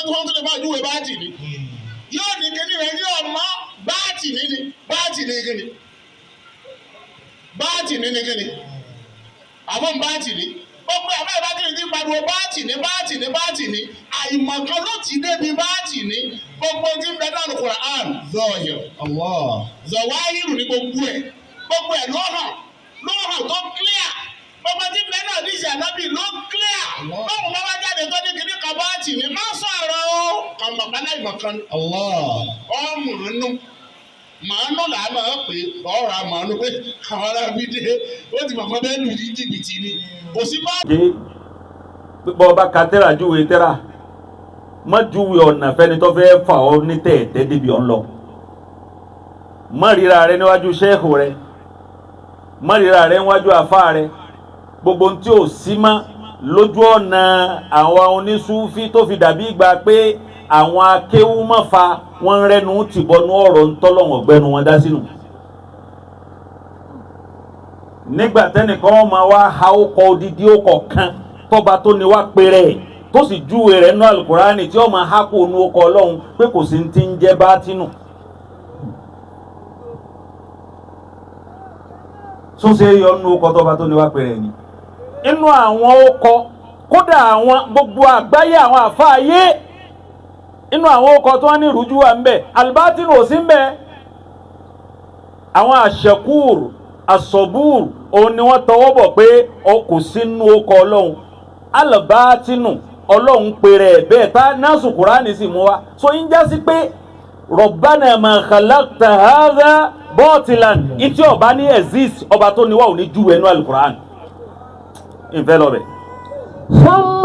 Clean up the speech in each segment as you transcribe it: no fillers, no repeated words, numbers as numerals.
tó lè máa júwe báàtì ni. Yóò ní kíní rẹ̀ yóò mọ́ báàtì ní ni báàtì ní kíni. Báàtì ní ni kíni. Àbọ̀n báàtì ní. Gbogbo àbẹ́ ìbátìrì ti pariwo báàtì ní báàtì ní báàtì ní. Àìmọ̀kan ló ti débi báàtì ní. Gbogbo tí ń bẹ náà ní Qur'an zọ̀ọ̀yọ̀. Allah. Zọ̀wáhírù ní gbogbo ẹ̀. Gbogbo ẹ̀ ló hàn ló hàn tó clear. Gbogbo tí ń bẹ náà ní ìṣẹ̀ ànábì ló clear. Báwo bá wá jáde tó ní kíní kan báàtì ní má sọ̀rọ̀ o. Kàmọ̀kánná ìmọ̀kan Allah. ọ̀mùrúnú màánú là á máa pè ọ̀rọ̀ àmàánú pé àwọn ará mi dé ó ti mọ̀ pé bẹ́ẹ̀ lù ní jìbìtì ni kò sí bá. Jẹ́ pípọ́ ọba ka tẹ́ra júwe tẹ́ra má júwe ọ̀nà fẹ́ni tó fẹ́ fà ọ́ ní tẹ̀ẹ̀tẹ́ débi ọ̀n lọ. Má ríra rẹ níwájú sẹ́ẹ̀kù rẹ, má ríra rẹ níwájú àfa rẹ, gbogbo ohun tí ò sí mọ́ lójú ọ̀nà àwọn onísúfí tó fi dàbí ìgbà pé àwọn akéwú má fa wọ́n rẹ́nu tìbọnú ọ̀rọ̀ ńtọ́lọ́wọ̀n ọ̀gbẹ́nu wọn dá sínú. Nígbà tẹ́nìkan máa wá ha ó kọ odidi ó kọ kan tọ́ba tó ní wá péré ẹ̀ tó sì júwe rẹ̀ nú alukurani tí ó máa há kó nu ọkọ̀ ọlọ́run pé kò sí ti ń jẹ́ bátínù. Sọ́sẹ́ yọ nú ọkọ̀ tọ́ba tó ní wá péré ẹ̀ ni. Inú àwọn ọkọ̀ kódà àwọn gbogbo àgbáyé àwọn àfáàyé inú àwọn ọkọ̀ tó wọ́n ní ìrújú wa ń bẹ alibátínù ò sí ń bẹ. Àwọn àṣẹkùrù asọ̀bùr òun ni wọ́n tọwọ́ bọ̀ pé ọ kò sínú ọkọ̀ ọlọ́run alabátínù ọlọ́run pèrè ẹ̀ bẹ́ẹ̀ tá násù kúránì sì mú wa so ń já sí pé rọ̀bánà ma khalaqta hadha batilan ìtí ọba ní exist ọba tó ní wà ò ní ju ẹnu alukur'an ìfẹ́ lọ bẹ̀. ثم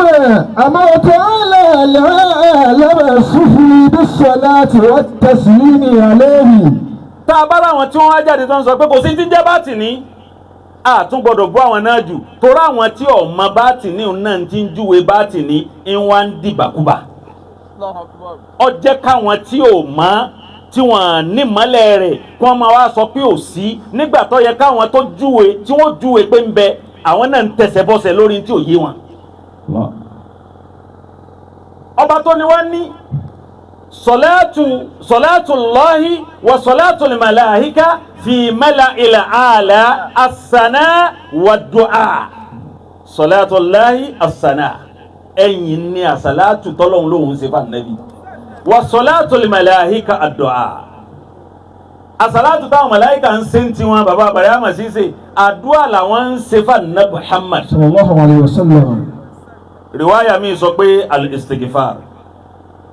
أمر تعالى العالم السفلي بالصلاة والتسليم عليه. Tá a bá láwọn tí wọ́n wá jáde tó ń sọ pé kò sí ti ń jẹ́ bátìní, a tún gbọ́dọ̀ bú àwọn náà jù torí àwọn tí ọmọ bátìní náà ti ń júwe bátìní ń wá ń dìgbàkúbà. Ó jẹ́ káwọn tí ò mọ̀ tí wọ́n nímọ́lẹ̀ rẹ̀ kí wọ́n máa wá sọ pé ò sí nígbà tó yẹ káwọn tó júwe tí wọ́n júwe pé ń bẹ àwọn náà ń tẹsẹ̀ bọ́sẹ̀ lórí tí ò yé wọn. Ọba tó ni wọ́n ní sọláàtù sọláàtù lọ́hí wà sọláàtù màláhíkà fi mẹ́la ilẹ̀ àlà àsànà wà dùà sọláàtù lọ́hí àsànà ẹ̀yìn ní àsàlátù tọ́lọ́hún lóhùn ṣe fún ànábì wà sọláàtù màláhíkà àdùà àsàlátù táwọn màláhíkà ń ṣe ń tiwọn bàbá àbàrẹ́ ṣíṣe àdúà làwọn ń ṣe fún ànábì Muhammad. صلى الله عليه وسلم. Riwaya mi sọ pé al-istighfar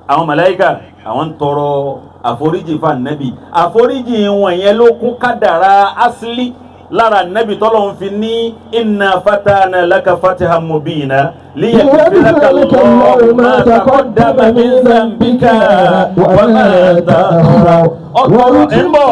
àwọn màláíkà àwọn ń tọrọ àforíjì fún ànábì, àforíjì wọn yẹn ló kún kádàrá asili lára ànábì tọ́lọ́hun fi ní inna fatana laka fatihan mubina liyaghfira laka Allahu ma taqaddama min dhanbika wa ma ta'akhkhara. Ọ̀tọ̀ ń bọ̀.